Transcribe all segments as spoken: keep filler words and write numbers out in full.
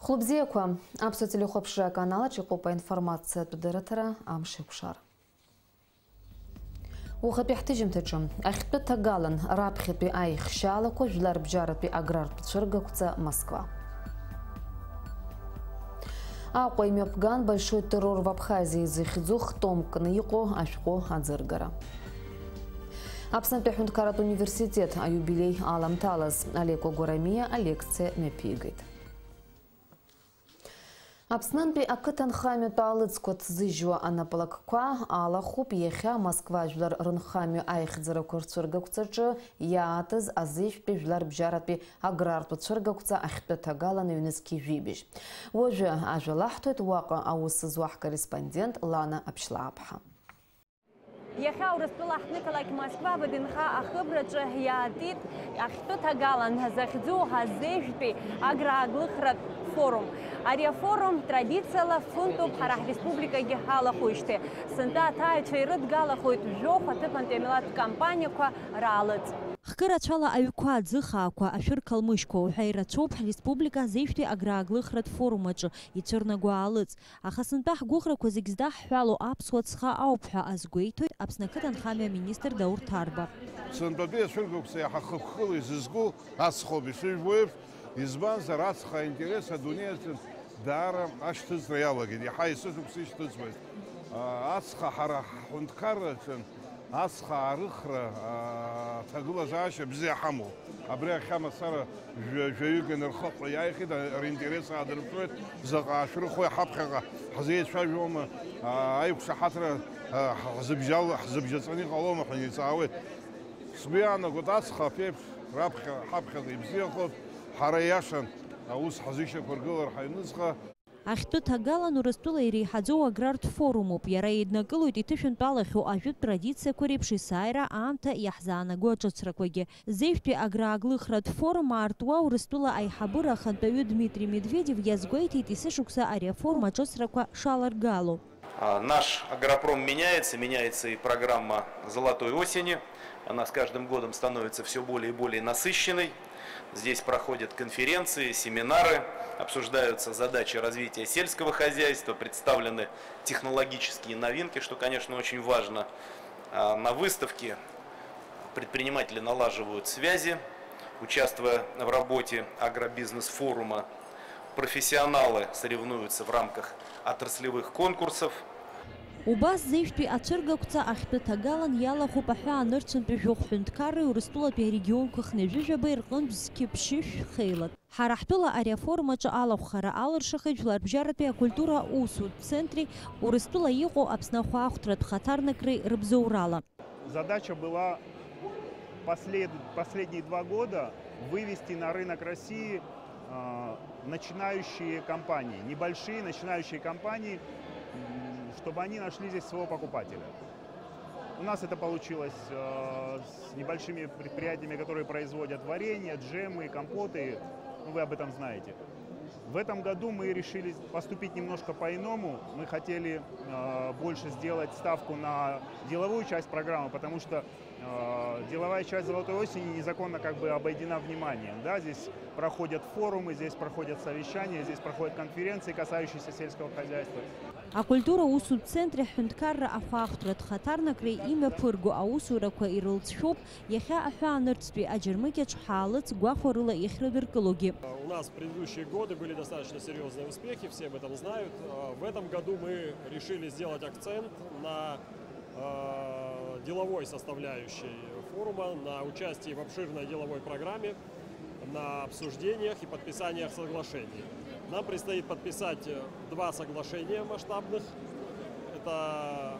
Хәлыбзиақәа, Аԥсуа телехәаԥшра аканалаҿ иҟоуп аинформациатә дырраҭара Амш еиқәшара. Уахатәи ҳҭыжьымҭаҿы, ахьтәы ҭагалан раԥхьатәи аихшьаалақәа жәларбжьаратәи аграртә цәыргақәҵа Москва. Аҟәа имҩаԥган Большой террор в Абхазии зыхьӡу хтомк кны иҟоу ашәҟәы аӡыргара. Аԥснытәи аҳәынҭқарратә университет аиубилеи аламҭалаз Алеко Гәарамиа алекциа мҩаԥигеит. Аԥснынтәи ақыҭанхамҩатә аалыҵқәа ҭзыжьуа анаплакқәа алахәуп иахьа Москва жәлар рынхамҩа аихьӡарақәа рцәыргақәҵаҿы иаатыз азеижәтәи жәларбжьаратәи аграртә цәыргақәҵа ахьтәы ҭагалан ҩнызқьи жәибжь. Уажәы ажәа лаҳҭоит уаҟа аус зуа ҳкорреспондент Лана Аԥшьлааԥҳа. Иахьа Урыстәыла ҳнықалақь Москва ВДНХ ахыбраҿы иаатит ахьтәы ҭагалан захьӡу азеижәтәи аграаглыхратә форум. Ари афорум традициала фынтәуп ҳара ҳреспубликагьы ҳалахәуижьҭеи. Сынтәа аҭааҩцәа ирыдгалахоит жәохә аҭыԥантәи амилаҭтә кампаниақәа раалыҵ. Хкы рацәала аҩқәа, аӡы хаақәа, ашәыр қалмышьқәа уҳәа ирацәоуп ҳреспублика азеижәтәи аграаглыхратә форум аҿы ицәырнаго аалыҵ. Аха сынтәа ҳгәыӷрақәа зегь здаҳҳәало аԥсуа ҵха ауп ҳәа азгәеиҭоит Аԥсны ақыҭанхамҩа аминистр Даур Ҭарба. Сынтәатәи ацәыргақәҵа иаҳа хықәкыла изызку ацхоуп ишыжәбо еиԥш, избанзар, ацха аинтерес адунеи аҿы даара ашьҭыҵра иалагеит, иаҳа есышықәса ишьҭыҵуеит. Ацха ҳара ҳҳәынҭқарраҿы ацха аарыхра, аа, аҭагылазаашьа бзиа ҳамоуп. Абри ахьа мацара жәа-, жәаҩык инархыҳәҳәо иааихьеит, а-, ринтерес аадырԥшуеит, заҟа аашәрыхуеи, ҳаԥхьаҟа ҳзеицәажәома, аа, аиқәшаҳаҭра, аа, ҳзыбжьал-, ҳзыбжьаҵаны иҟалома ҳәа иҵаауеит. Сгәы иаанагоит, ацха аԥеиԥш раԥхьа, ҳаԥхьаҟа ибзиахоит, ҳара иашан аус ҳазышьақәыргылар ҳаҩныҵҟа. Ахьтәы ҭагалан Урыстәыла иреиҳаӡоу аграртә форумуп. Иара еиднакылоит иҭышәынтәалахьоу ажәытә традициақәа реиԥш есааира аамҭа иаҳзаанаго аҿыцрақәагьы. Зеижәтәи аграаглыхратә форум аартуа Урыстәыла аиҳабыра ахантәаҩы Дмитри Медведев иазгәеиҭеит есышықәса ари афорум аҿыцрақәа шаларгало. А, наш агропром меняется, меняется и программа «Золотой осени». Она с каждым годом становится всё более и более насыщенной. Здесь проходят конференции, семинары, обсуждаются задачи развития сельского хозяйства, представлены технологические новинки, что, конечно, очень важно. А, на выставке предприниматели налаживают связи, участвуя в работе агробизнес-форума. Профессионалы соревнуются в рамках отраслевых конкурсов. Убас зеижәтәи ацәыргақәҵа ахьтәы ҭагалан иалахәуп аҳәаанырцәынтәи жәохә ҳәынҭқарреи Урыстәылатәи арегионқәа хынҩажәижәабеи рҟынтә зқьы ԥшьышә хеилак. Ҳара ҳтәыла ари афорум аҿы алахәхара алыршахеит Жәларбжьаратәи акультура усутә центри Урыстәыла иҟоу Аԥсны ахәаахәҭратә хаҭарнакреи рыбзоурала. Задача была послед-, последние два года вывести на рынок России, а, начинающие компании, небольшие начинающие компании, м, чтобы они нашли здесь своего покупателя. У нас это получилось, э, с небольшими предприятиями, которые производят варенье, джемы, компоты. Ну, вы об этом знаете. В этом году мы решили поступить немножко по-иному. Мы хотели, э, больше сделать ставку на деловую часть программы, потому что, э, деловая часть «Золотой осени» незаконно как бы обойдена вниманием. Да? Здесь проходят форумы, здесь проходят совещания, здесь проходят конференции, касающиеся сельского хозяйства. Акультура усутә центри аҳәынҭқарра ахәаахәҭратә хаҭарнакреи имҩаԥырго аусурақәа ирылҵшәоуп иахьа аҳәаанырцәтәи аџьармыкьаҿ ҳаалыҵ гәахәарыла иахьрыдыркылогьы. У нас в предыдущие годы были достаточно серьёзные успехи, все об этом знают. В этом году мы решили сделать акцент на, э, деловой составляющей форума, на участии в обширной деловой программе, на обсуждениях и подписаниях соглашений. Нам предстоит подписать, э, два соглашения масштабных. Это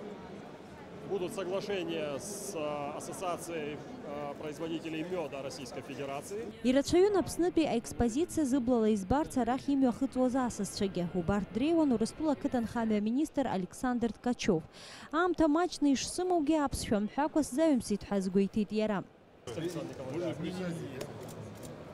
будут соглашения с, э, Ассоциацией, э, производителей мёда Российской Федерации. Ирацәаҩын Аԥснытәи аекспозициа зыблала избарц арахь имҩахыҵуаз асасцәагьы. Убарҭ дреиуан Урыстәыла ақыҭанхамҩа аминистр Александр Ткачев. Аамҭа маҷны ишсымоугьы аԥсшәа мҳәакәа сзаҩымсит ҳәа азгәеиҭеит иара. Александр Николаевич, вы же,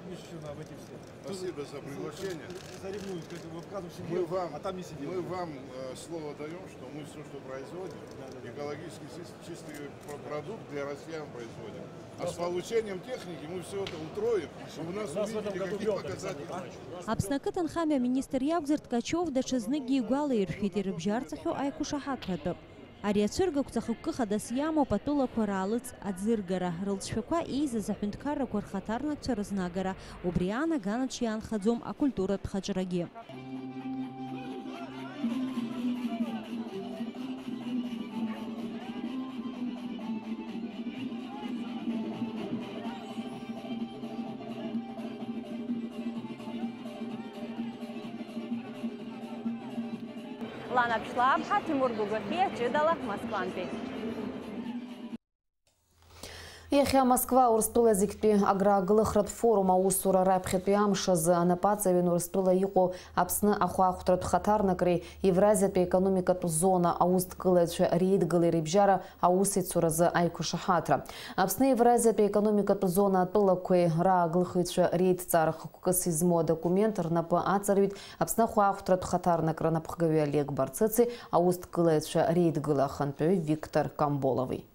вы же на, в эти все. Спасибо за приглашение. Заревнуют к этому Кавказу, мы вам, а там не сидел. Мы вам э, слово даем, что мы все, что производим, экологически чис- чистый про- продукт для россиян производим. А с получением техники мы все это утроим, чтобы у нас, у нас в этом увидите, году каких мёд показателей. Александр Иванович. Аԥсны ақыҭанхамҩа аминистр иакәзар, Ткачев даҽазныкгьы игәалаиршәеит ирыбжьарҵахьоу аиқәышаҳаҭратәы. Ари ацәыргақәҵа хықәкы хадас иамоуп атәылақәа раалыҵ аӡыргара, рылҵшәақәа еизаз аҳәынҭқаррақәа рхаҭарнакцәа рызнагара, убри аанаганаҿ иаанхаӡом акультуратә хаҿрагьы. Лана Ԥшлаԥҳа, Тимур Гәыгәафиа, ҷыдала Москвантәи. Иахьа Москва Урыстәыла зегьтәи аграагылахратә форум аусура раԥхьатәи амш азы анапаҵаҩын Урыстәыла иҟоу Аԥсны ахәаахәҭратә хаҭарнакреи Евразиатәи економикатә зона аусҭгылаҩцәа реидгылеи рыбжьара аусеицуразы аиқәышаҳаҭра. Аԥсны Евразиатәи економикатә зона атәылақәеи рааглыхыҩцәа реидҵаара хықәкыс измоу адокумент рнапы аҵарҩит Аԥсны ахәаахәҭратә хаҭарнакра напхгаҩы Олег Барцыци аусҭгылаҩцәа реидгыла ахантәаҩы Виктор Камболови.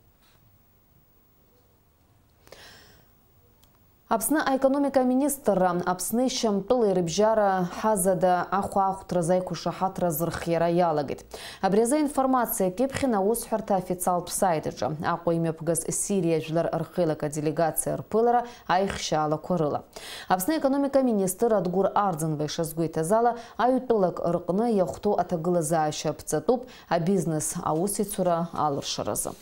Аԥсны аекономика аминистрра Аԥсни Шьамтәылеи рыбжьара ҳазада ахәаахәҭразы аиқәышаҳаҭра азырхиара иалагеит. Абри азы аинформациа кьыԥхьын аусҳәарҭа аофициалтә саит аҿы. Аҟәа имҩаԥгаз Сириа жәлар рхеилак аделегациа рԥылара аихшьаалақәа рыла. Аԥсны аекономика аминистр Адгәыр Арӡынба ишазгәеиҭаз ала, аҩтәылак рҟны иахәҭоу аҭагылазаашьа ԥҵатәуп абизнес аусеицура алыршаразы.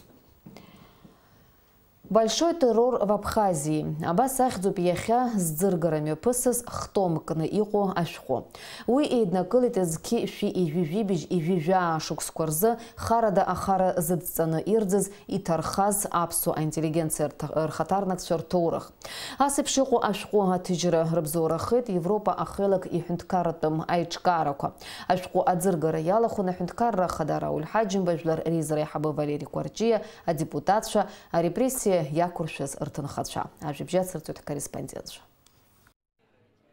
Большой террор в Абхазии. Абас ахьӡуп иахьа зӡыргара мҩаԥысыз хтомк кны иҟоу ашәҟәы. Уи еиднакылеит зқьи шәи ижәи жәибжь ижәи жәаа шықәсқәа рзы харада ахара зыдҵаны ирӡыз иҭархаз аԥсуа аинтеллигенциа рҭ-, рхаҭарнакцәа рҭоурых. Ас еиԥш иҟоу ашәҟәы аҭыжьра рыбзоурахеит Европа ахеилак иҳәынҭқарратәым аиҿкаарақәа. Ашәҟәы аӡыргара иалахәын аҳәынҭқарра ахада Рауль Ҳаџьымба, жәлар реизара аиҳабы Валери Кәарҷиа, адепутатцәа, арепрессиа иақәыршәыз рҭынхацәа. Ажәабжь ацырҵоит ҳкорреспондентцәа.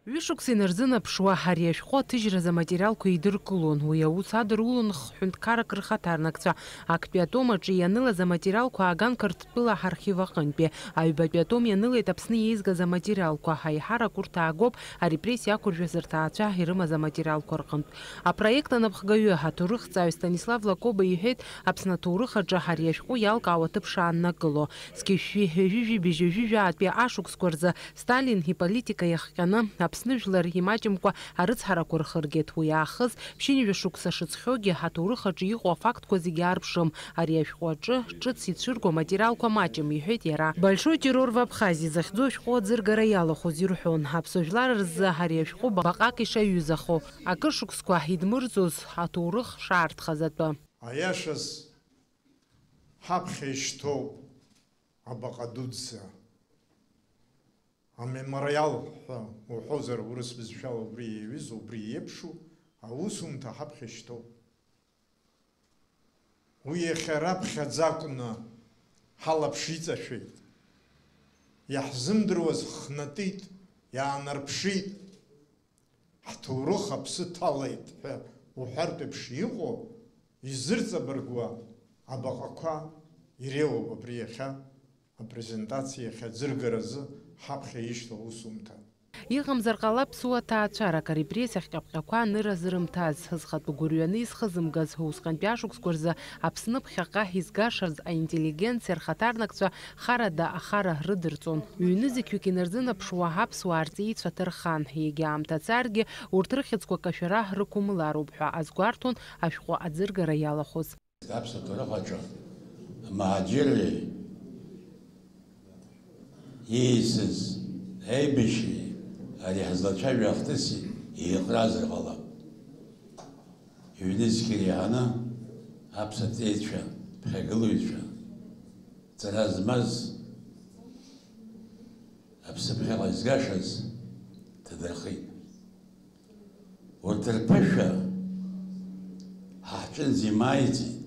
Ҩышықәса инарзынаԥшуа ари ашәҟәы аҭыжьразы аматериалқәа еидыркылон. Уи аус адырулон х-, ҳәынҭқаррак рхаҭарнакцәа. Актәи атом аҿы ианылаз аматериалқәа ааган Қырҭтәыла ҳархив аҟынтәи. Аҩбатәи атом ианылеит Аԥсны еизгаз аматериалқәа. Аиҳарак урҭ аагоуп арепрессиа иақәыршәыз рҭаацәа ирымаз аматериалқәа рҟынтә. Апроект анапхгаҩы, аҭоурыхҭҵааҩ Станислав Лакоба иҳәеит, Аԥсны аҭоурых аҿы ари ашәҟәы иалкаау аҭыԥ шааннакыло. Зқьи шәи ҩажәи жәибжь ҩажәи жәаатәи ашықәсқәа рзы Сталин иполитика иахҟьаны Аԥсны жәлар имаҷымкәа арыцҳарақәа рхыргеит. Уи аахыс ԥшьынҩажәа шықәса шыҵхьоугьы аҭоурых аҿы иҟоу афактқәа зегьы аарԥшым. Ари ашәҟәы аҿы ҿыц ицәырго аматериалқәа маҷым, иҳәеит иара. Большой террор в Абхазии захьӡу ашәҟәы аӡыргара иалахәыз ирҳәон. Аԥсуа жәлар рзы ари ашәҟәы баҟак ишаҩызахо, акыр шықәсқәа идмырӡоз аҭоурых шаарҭхаз атәы. Аиашаз ҳаԥхьа ишьҭоуп абаҟа дуӡӡа. Амемориал ҳәа уҳәозар, урыс бызшәала убри иаҩызоу, убри иеиԥшу аусумҭа ҳаԥхьа ишьҭоуп. Уи иахьа раԥхьаӡа акәны ҳалаԥш иҵашәеит. Иаҳзымдыруаз ҳхнатит, иаанарԥшит. Ҳҭоурых аԥсы ҭалеит ҳәа уҳәартә еиԥш иҟоу, изырҵабыргуа абаҟақәа иреиуоуп абри иахьа апрезентациа, иахьа аӡыргаразы ҳаԥхьа ишьҭоу аусумҭа. Иҟамзар ҟалап ԥсуа ҭаацәарак, арепрессиахь ҟьаԥҟьақәа аныраз рымҭаз, зхатәы гәырҩаны исхызымгаз, усҟантәи ашықәсқәа рзы Аԥсны ԥхьаҟа изгашаз аинтеллигенциа рхаҭарнакцәа харада ахара рыдырҵон. Ҩны-зықьҩык инарзынаԥшуа аԥсуаа рҵеицәа ҭархан, егьа аамҭа царгьы урҭ рыхьӡқәа кашәара рықәымлароуп ҳәа азгәарҭон ашәҟәы аӡыргара иалахәыз. Аԥсуа ҭоурых аҿы амаҳаџьырреи иеисыз аибашьреи ари ҳазлацәажәо ахҭыси еиҟаразар ҟалап. Ҩнызқьи реиҳаны аԥсуа ҵеицәа, ԥхьагылаҩцәа, ҵара змаз, аԥсы ԥхьаҟа изгашаз ҭадырхеит. Урҭ рԥышәа ҳа ҳҿынӡа имааиӡеит.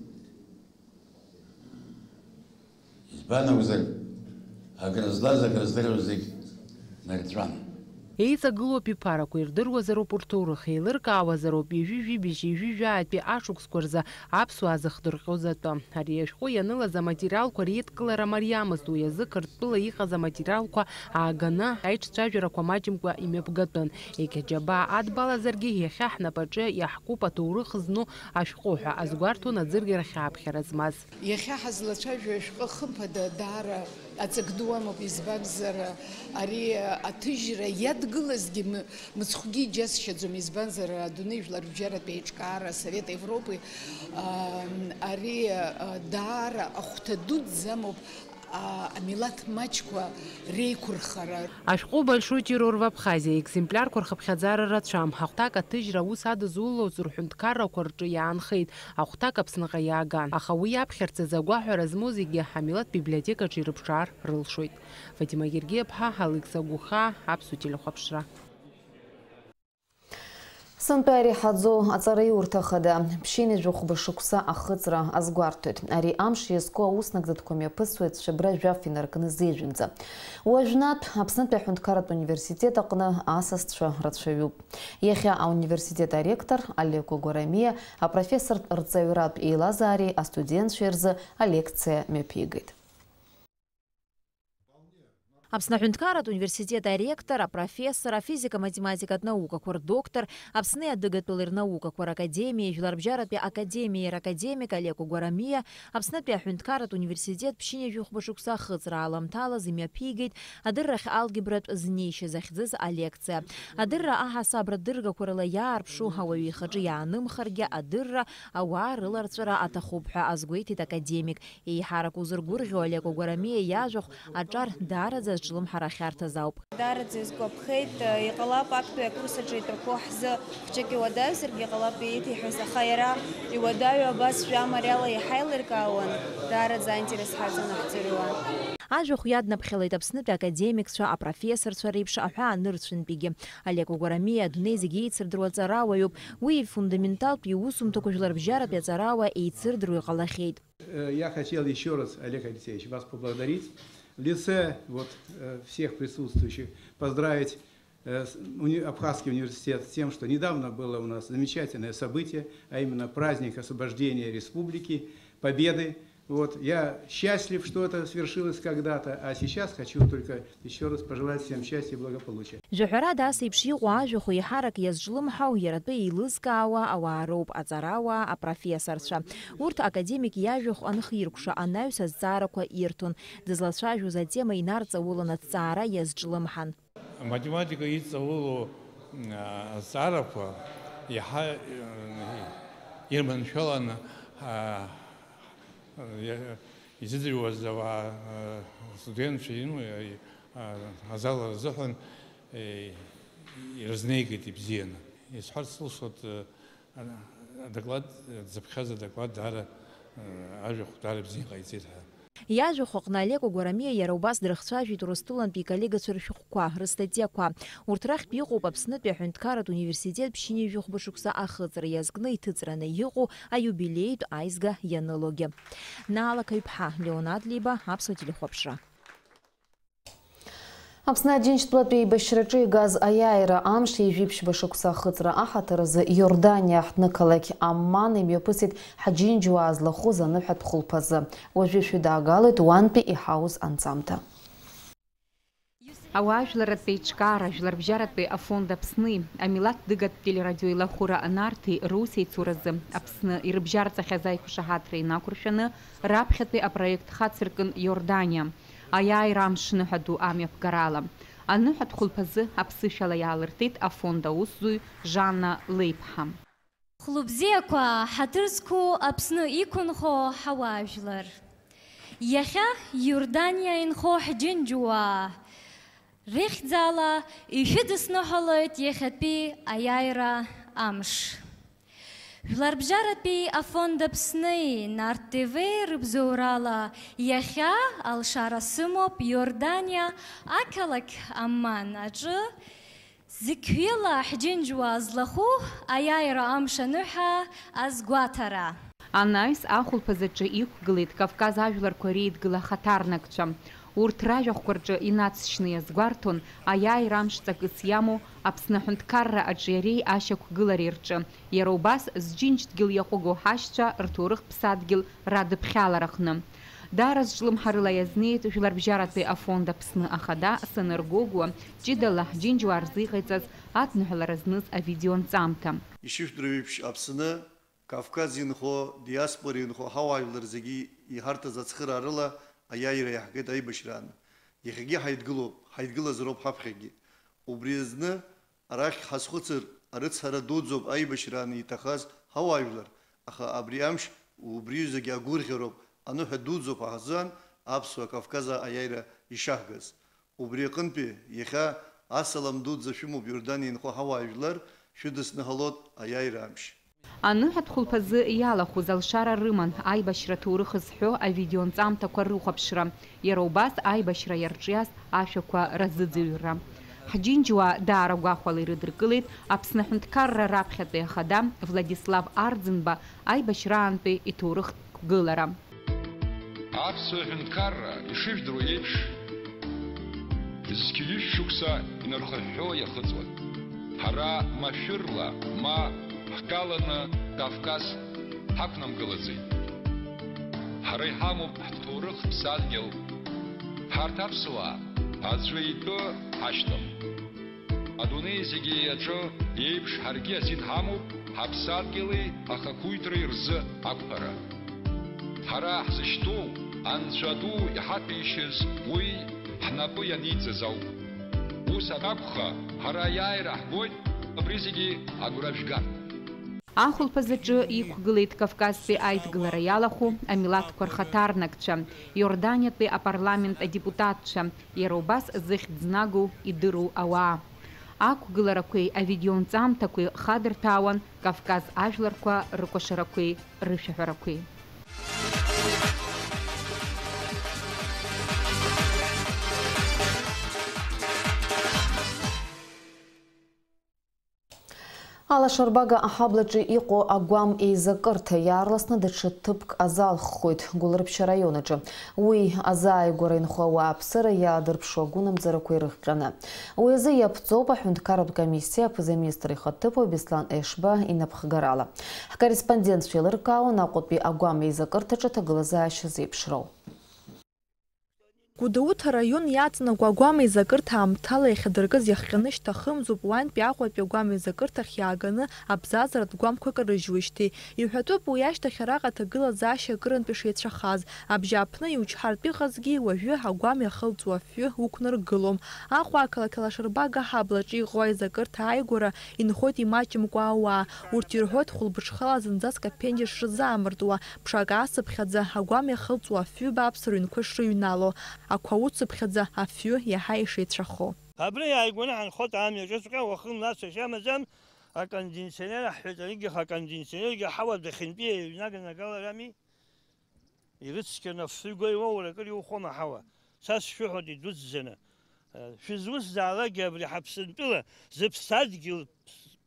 Избан акәзар, агра злаз, агра здыруаз зегь нарҵәан. Еиҵагылоу аԥиԥарақәа ирдыруазароуп урҭ рҭоурых, еилыркаауазароуп ҩажәи жәибжь, ҩажәи жәаатәи ашықәсқәа рзы аԥсуаа зыхдырҟьоз атәы. Ари ашәҟәы ианылаз аматериалқәа реидкылара мариамызт, уи азы Қырҭтәыла иҟаз аматериалқәа ааганы аиҿцәажәарақәа маҷымкәа имҩаԥгатәын. Егьа џьабаа адбалазаргьы, иахьа ҳнапаҿы иаҳкуп аҭоурых зну ашәҟәы ҳәа азгәарҭон аӡыргарахь ааԥхьара змаз. Иахьа ҳазлацәажәо ашәҟәы хымԥада даара аҵак ду амоуп, избанзар, ари аҭыжьра иадгылазгьы м-, мыцхәгьы иџьасшьаӡом, избанзар, адунеи жәларбжьаратә еиҿкаара, Совет Европы, а, ари, а, даара ахәҭа дуӡӡа амоуп, а, амилаҭ маҷқәа реиқәырхара. Ашәҟәы Большой террор в Абхазии аекземплиарқәа рхыԥхьаӡара рацәам. Ахәҭак аҭыжьра аус адызулоз рҳәынҭқаррақәа рҿы иаанхеит. Ахәҭак Аԥсныҟа иааган, аха уи иаԥхьарц азы агәаҳәара змоу зегьы ҳамилаҭ библиотекаҿы ирыԥшаар рылшоит. Фатима Гергиаԥҳа, Алықьса Гәыхаа, Аԥсуа телехәаԥшра. Сынтәа иреиҳаӡоу аҵараиурҭа ахада ԥшьынҩажәи хәба шықәса ахыҵра азгәарҭоит. Ари амш иазку ауснагӡатәқәа мҩаԥысуеит Шәыбра жәаф инаркны зежәымӡа. Уажәнатә Аԥснытәи аҳәынҭқарратә университет аҟны асасцәа рацәаҩуп. Иахьа ауниверситет аректор Алеко Гәарамиа апрофессортә рҵаҩратә еилазаареи астудентцәеи рзы алекциа мҩаԥигеит. Аԥсны аҳәынҭқарратә университет аректор, апрофессор, афизика-математикатә наукақәа рдоктор, Аԥсни адыгатәылеи рнаукақәа ракадемиеи жәларбжьаратәи академиеи ракадемик Алеко Гәарамиа Аԥснытәи аҳәынҭқарратә университет ԥшьынҩажәи хәба шықәса ахыҵра аламҭалаз имҩаԥигеит адыррахь алгебратә знеишьа захьӡыз алекциа. Адырра аҳасабра дыргақәа рыла иаарԥшу ауаҩы ихаҿы иаанымхаргьы, адырра ауаа рыларҵәара аҭахуп ҳәа азгәеиҭеит академик. Еиҳарак узыргәырӷьо Алеко Гәарамиа иажәахә аҿар даараӡа азҿлымҳара ахьарҭаз ауп. Даараӡа изгәаԥхеит, иҟалап актәи акурс аҿы итәақәоу ҳзы хәҷык иуадаҩзаргьы ҟалап ииҭиҳәаз, аха иара иуадаҩу абас жәа мариала иҳаилыркаауан, даараӡа аинтерес ҳаҵан ҳӡырҩуан. Ажәахә иаднаԥхьалеит Аԥснытәи академикцәа, апрофессорцәа реиԥш аҳәаанырцәынтәигьы. Алеко Гәарамиа адунеи зегьы еицырдыруа аҵарауаҩуп. Уи ифундаменталтә иусумҭақәа жәларбжьаратәи аҵарауаа еицырдыруа иҟалахьеит. Э, я хотел ещё раз, Олег Алексеевич, вас поблагодарить в лице вот, э, всех присутствующих, поздравить, э, с-, уни-, Абхазский университет с тем, что недавно было у нас замечательное событие, а именно праздник освобождения республики, Победы. Вот, я счастлив, что это свершилось когда-то, а сейчас хочу только ещё раз пожелать всем счастья и благополучия. Жәаҳәарада ас еиԥш иҟоу ажәахә еиҳарак иазҿлымҳау иаратәы еилызкаауа ауаа роуп, аҵарауаа, апрофессорцәа. Урҭ академик иажәахә анхиркәша, анаҩс азҵаарақәа ирҭон. Дызлацәажәоз атема инарҵаулан аҭҵаара иазҿлымҳан. Аматематика иҵаулоу, а, азҵаарақәа иаҳа, э, ирманшәалан, а, иа-, изыӡырҩуаз ауаа, а, астудентцәа, ну, а, азал рзыҳәан, э, ирызнеигеит ибзианы. Исҳәарц сылшоит, э, адоклад, дзыԥхьаз адоклад даара, э, ажәахә даара бзиа иҟаиҵеит ҳәа. Иажәахә аҟны Алеко Гәарамиа иара убас дрыхцәажәеит Урыстәылантәи иколлегацәа ршәҟәқәа, рыстатиақәа. Урҭ рахьтә иҟоуп Аԥснытәи аҳәынҭқарратә университет ԥшьынҩажәи хәба шықәса ахыҵра иазкны иҭыҵраны иҟоу аиубилеитә аизга ианылогьы. Наала Қаҩԥҳа, Леонид Либа, Аԥсуа телехәаԥшра. Аԥсны Аџьынџьтәылатәи еибашьраҿы игаз аиааира амш ҩажәи ԥшьба шықәса ахыҵра аҳаҭыр азы Иорданиа аҳҭнықалақь Амман имҩаԥысит ҳџьынџьуаа злахәыз аныҳәатә хәылԥазы. Уажәы шәыдаагалоит уантәи иҳауз анҵамҭа. Ауаажәларратә еиҿкаара, Жәларбжьаратәи афонд Аԥсни, амилаҭ дыгатә телерадиоеилахәыра Нарҭи русеицуразы Аԥсны ирыбжьарҵахьаз аиқәшаҳаҭра инақәыршәаны раԥхьатәи апроект хацыркын Иорданиа. Аиааира амш ныҳәа ду амҩаԥгарала. Аныҳәатә хәылԥазы аԥсышәала иаалыртит афонд аусзуҩ Жанна Леиԥҳа. Хәлыбзиақәа, ҳаҭыр зқәу Аԥсны иқәынхо ҳауаажәлар. Иахьа Иорданиа инхо ҳџьынџьуаа рыхьӡала ишәыдысныҳәалоит иахьатәи аиааира амш. Жәларбжьаратәи афонд Аԥсни Нарҭ Т В рыбзоурала иахьа алшара сымоуп Иорданиа ақалақь Амман аҿы зықьҩыла ҳџьынџьуаа злахәу аиааира амш аныҳәа азгәаҭара. Анаҩс ахәылԥазаҿы иқәгылеит Кавказ ажәларқәа реидгыла ахаҭарнакцәа. Урҭ ражәахәқәа рҿы инацшьны иазгәарҭон аиааира амш ҵакыс иамоу Аԥсны аҳәынҭқарра аҿиареи ашьақәгылареи рҿы, иара убас зџьынџьдгьыл иаҟәыгоу ҳашьцәа рҭоурых-ԥсадгьыл радыԥхьалараҟны. Даара зҿлымҳарыла иазнеит Жәларбжьаратәи афонд Аԥсны ахада Саныр Гогәуа ҷыдала ҳџьынџьуаа рзыҟаиҵаз адныҳәалара зныз авидеонҵамҭа. Ишыжәдыруа еиԥш, Аԥсны, Кавказ инхо, диаспора инхо ҳауаажәлар зегьы иҳарҭаз ацхыраарыла аиааира иаҳгеит аибашьрааны. Иахьагьы ҳаидгылоуп, ҳаидгылазароуп ҳаԥхьагьы. Убри азны арахь ҳазхәыцыр, арыцҳара дуӡӡоуп аибашьрааны иҭахаз ҳауаажәлар, аха абри амш убри аҩызагьы агәырӷьароуп, аныҳәа дуӡӡоуп ҳазыҳәан Аԥсуа Кавказаа аиааира ишаҳгаз. Убри аҟынтәи иахьа асалам дуӡӡа шәымоуп Иордание инхо ҳауаажәлар, шәыдысныҳәалоит аиааира амш. Аныҳәатә хәылԥазы иалахәыз алшара рыман аибашьра ҭоурых зҳәо авидеонҵамҭақәа рыхәаԥшра, иара убас аибашьра иарҿиаз ашәақәа разыӡырҩра. Ҳџьынџьуаа даара гәахәала ирыдыркылеит Аԥсны аҳәынҭқарра раԥхьатәи ахада Владислав Арӡынба аибашьраантәи иҭоурыхтә қәгылара. Аԥсуа ҳәынҭқарра, ишыжәдыруа еиԥш, зқьи ҩышә шықәса инархыҳәҳәо иахыҵуан. Ҳара машәырла, ма ҳкаланы Кавказ ҳақәнамгалаӡеит. Ҳара иҳамоуп ҳҭоурых ԥсадгьыл. Ҳарҭ аԥсуаа аӡәы итәы ҳашьҭам. Адунеи зегьы иаҿы еиԥш ҳаргьы азин ҳамоуп ҳаԥсадгьыли ахақәиҭреи рзы ақәԥара. Ҳара ҳзышьҭоу Анцәа ду иҳаҭәеишьаз уи ҳнапы ианиҵаз ауп. Ус анакәха, ҳара аиааира ҳгоит, абри зегьы агәра жәгап. Ахәылԥазаҿы иқәгылеит Кавказтәи аидгылара иалахәу амилаҭқәа рхаҭарнакцәа, Иорданиатәи апарламент адепутатцәа, иара убас зыхьӡ знагоу идыру ауаа. Ақәгыларақәеи авидеонҵамҭақәеи хадырҭәаауан Кавказ ажәларқәа рыкәашарақәеи рышәаҳәарақәеи. Алашарбага аҳаблаҿы иҟоу агәам еизакырҭа иаарласны даҽа ҭыԥк азалххоит Гәылрыԥшьа араион аҿы. Уи азааигәара инхо ауааԥсыра иаадырԥшуа агәынамӡарақәа ирыхҟьаны. Уи азы иаԥҵоуп аҳәынҭқарратә комиссиа аԥыза-министр ихаҭыԥуаҩ Беслан Ешба инапхгарала. Ҳкорреспондентцәа еилыркаауан Аҟәатәи агәам еизакырҭаҿы аҭагылазаашьа зеиԥшроу. Гәдоуҭа араион иаҵанакуа агәам еизакырҭа аамҭала иахьадыркыз иахҟьаны шьҭахымзуп уантәи Аҟәатәи агәам еизакырҭахь иааганы абзазаратә гәамқәа карыжьуеижьҭеи. Иҳәатәуп уи ашьҭахь араҟа аҭагылазаашьа акырынтә ишеицәахаз. Абжьааԥны иучҳартә иҟазгьы уажәы агәам иахылҵуа афҩы уқәнаргылом. Аҟәа ақалақь Алашарбага аҳаблаҿы иҟоу аизакырҭа ааигәара инхоит имаҷымкәа ауаа. Урҭ ирҳәоит хәылбыҽхала зынӡаск аԥенџьыр шырзаамыртуа, ԥшак аасыԥхьаӡа агәам иахылҵуа афҩы бааԥс рыҩнқәа шрыҩнало, ақәа уцыԥхьаӡа афҩы иаҳа ишеицәахо. Абра иааигәаны ҳанхоит амҩа аҿыҵәҟьа, уахынла ацәашьа амаӡам, акондиционер аҳәҳәеит, аригьы акондиционергьы аҳауа адәахьынтәи иҩнаганы агаларами. Ирыцқьаны афҩы гәеиуа уара акыр иухәома аҳауа? Са сшәыҳәоит идуӡӡаны. Шәызусҭзаалакгьы абри ҳаԥсынтәыла зыԥсадгьыл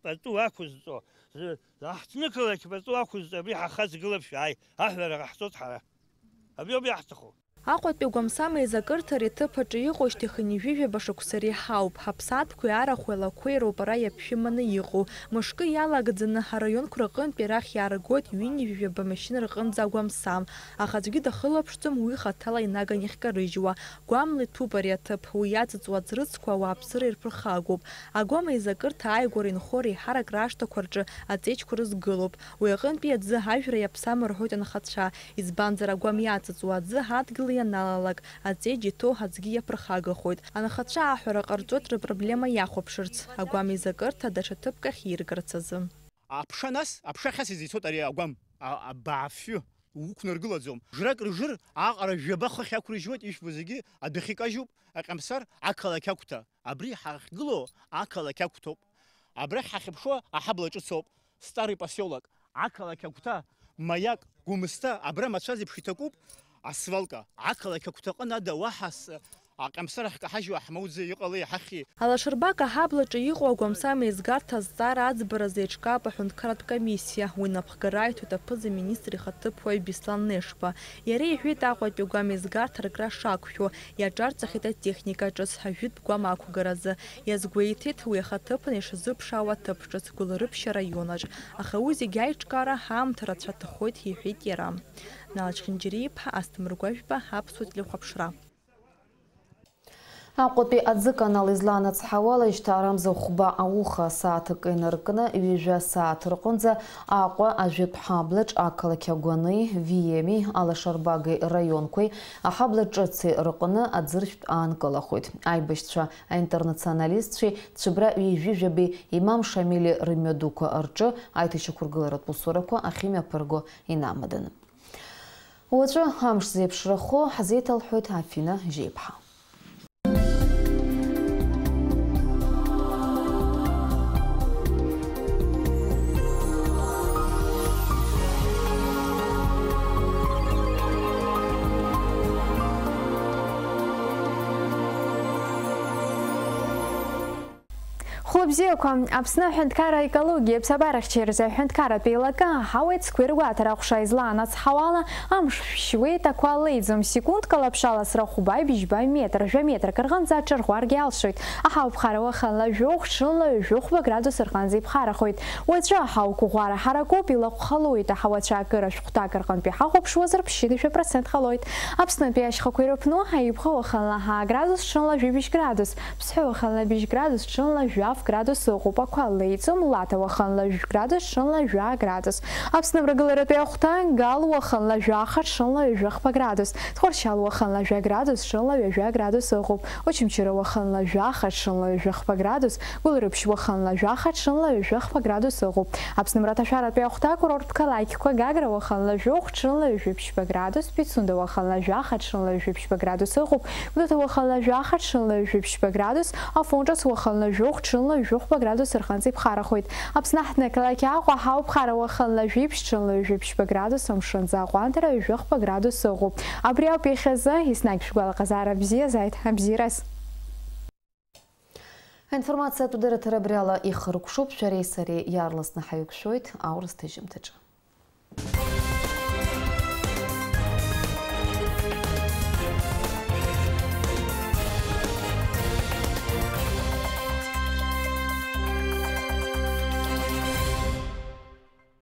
пату ақәызҵо, зы-, аҳҭнықалақь пату ақәызҵо абри ҳахаҵгылап шәааи, аҳәара ҟаҳҵоит ҳара. Абриоуп иаҳҭаху. Аҟәатәи агәамсам еизакырҭа ари аҭыԥ аҿы иҟоу шьҭахьынҩажәижәаба шықәса реиҳауп. Ҳаԥсаатәқәеи арахәи алақәеи роуп ара иаԥшәыманы иҟоу. Мышкы иалагӡаны араионқәа рҟынтәи арахь иааргоит ҩынҩажәижәаба машьына рҟынӡа агәамсам. Аха аӡәгьы дахылаԥшӡом уи хаҭала инаган иахькарыжьуа. Гәамла иҭәуп ари аҭыԥ, уи иаҵыҵуа аӡрыцқәа ауааԥсыра ирԥырхагоуп. Агәам еизакырҭа ааигәара инхо реиҳарак рашҭақәа рҿы аҵеџьқәа рызгылоуп. Уи аҟынтәи аӡы ажәра иаԥсам рҳәоит анхацәа, избанзар агәам иаҵыҵуа аӡы адгьыл ианалалак, аҵеџь иҭоу аӡгьы иаԥырхагахоит. Анхацәа аҳәара ҟарҵоит рыпроблема иахәаԥшырц, агәам еизакырҭа даҽа ҭыԥк ахь ииргарц азы. Аԥша нас, аԥша ахьасыз ицоит ари агәам, а-, абаафҩы, уқәнаргылаӡом. Жрак рыжыр, аҟара жәаба хыхь ақәрыжьуеит, ишәбо зегьы адәахьы икажьуп, аҟьамсар, ақалақь агәҭа. Абри ҳахьгылоу ақалақь агәҭоуп. Абрахь ҳахьыԥшуа аҳабла ҿыцоуп, Старый посёлок, ақалақь агәҭа, Маиак, Гәымсҭа, абра мацәаз еиԥш иҭакуп асвалка. Ақалақь агәҭаҟны ада уаҳа с-, Аҟьамсыр ҳкаҳажьуа ҳмоуӡеи, иҟалеи, иҳахьи? Алашарбага аҳаблаҿы иҟоу агәамсам еизгарҭа азҵаара аӡбаразы еиҿкаап аҳәынҭқарратә комиссиа. Уи напхгара аиҭоит аԥыза-министр ихаҭыԥуаҩ Беслан Нешба. Иара иҳәеит, Аҟәатәи агәам еизгарҭа ркра шақәшәо, иаҿарҵахьеит атехника ҿыц ажәытә гәам ақәгаразы. Иазгәеиҭеит, уи ахаҭыԥан ишазыԥшаауа аҭыԥ ҿыц Гәылрыԥшь араионаҿ. Аха уи зегьы аиҿкаара аамҭа рацәа аҭахоит, иҳәеит иара. Нал Чхинџьариа-иԥҳа, Асҭамыр Гәажәба, Аԥсуа телехәаԥшра. Аҟәатәи аӡыканал излаанацҳауала, ишьҭаарамза хәба ауха асааҭ акы инаркны, ҩажәа асааҭ рҟынӡа Аҟәа ажәытә ҳаблаҿ ақалақь Агәани, Виеми, Алашарбагеи раионқәеи аҳабла ҿыци рҟны аӡыршәтә аанкылахоит. Аибашьцәа аинтернационалистцәеи Цәыбра ҩажәи жәабеи Имам Шамили рымҩадуқәа рҿы аиҭашьақәыргыларатә усурақәа ахьымҩаԥырго инамаданы. Уаҵәы амш зеиԥшрахо ҳзеиҭалҳәоит Афина Жьеиԥҳа. Хәлыбзиақәа, Аԥсны аҳәынҭқарра аекологиа аԥсабарахьчаҩ рзы аҳәынҭқарратә еилакы аҳауеит цқәеи ргәаҭара аҟәша излаанацҳауала, амш шәшьуеит, ақәа леиӡом, секундк алаԥшаласра хәба-бжьба метр, жәа метрак рҟынӡа аҽарӷәӷәаргьы алшоит. Аҳауа ԥхара уахынла жәохә, ҽынла ҩажәи хәба градус рҟынӡа иԥхарахоит. Уаҵәы аҳауа қәыӷәӷәара ҳаракуп, илахәхалоит, аҳауацәа акыра шәҟәҭак рҟынтә иҳахәаԥшуазар, ԥшьынҩажәа процент ҟалоит. Аԥснытәи ашьхақәа ирыԥну, аибӷа уахынла ҳаа градус, ҽынла жәибжь градус. Ԥсҳәы уахынла бжь градус, ҽынла жәаф градус ыҟоуп, ақәа леиӡом, Лаҭа уахынла жәгә градус, ҽынла жәа градус. Аԥсны амрагыларатәи ахәҭа, Гал уахынла жәаха, ҽынла ҩажәи хԥа градус, Тҟәарчал уахынла жәа градус, ҽынла ҩажәа градус ыҟоуп, Очамчыра уахынла жәаха, ҽынла ҩажәи хԥа градус, Гәылрыԥшь уахынла жәаха, ҽынла ҩажәи хԥа градус ыҟоуп. Аԥсны амраҭашәаратәи ахәҭа, акурорттә қалақьқәа, Гагра уахынла жәохә, ҽынла ҩажәи ԥшьба градус, Пицунда уахынла жәаха, ҽынла ҩажәи ԥшьба градус ыҟоуп, Гәдоуҭа уахынла жәаха, ҽынла ҩажәи ԥшьба градус, Афон ҿыц уахынла жәохә, ҽынла ҩажәи хәба градус рҟынӡа иԥхарахоит. Аԥсны аҳҭнықалақь Аҟәа аҳауа ԥхара уахынла жәибжь, ҽынла ҩажәи ԥшьба градус, амшынӡы аҟәандара ҩажәи хәба градус ыҟоуп. Абри ауп иахьазы, еснагь шәгәалаҟазаара бзиа зааит, абзиараз. Аинформациатә дырраҭара абри ала ихыркәшоуп, шәареи сареи иаарласны ҳаиқәшәоит аурыс ҭыжьымҭаҿы.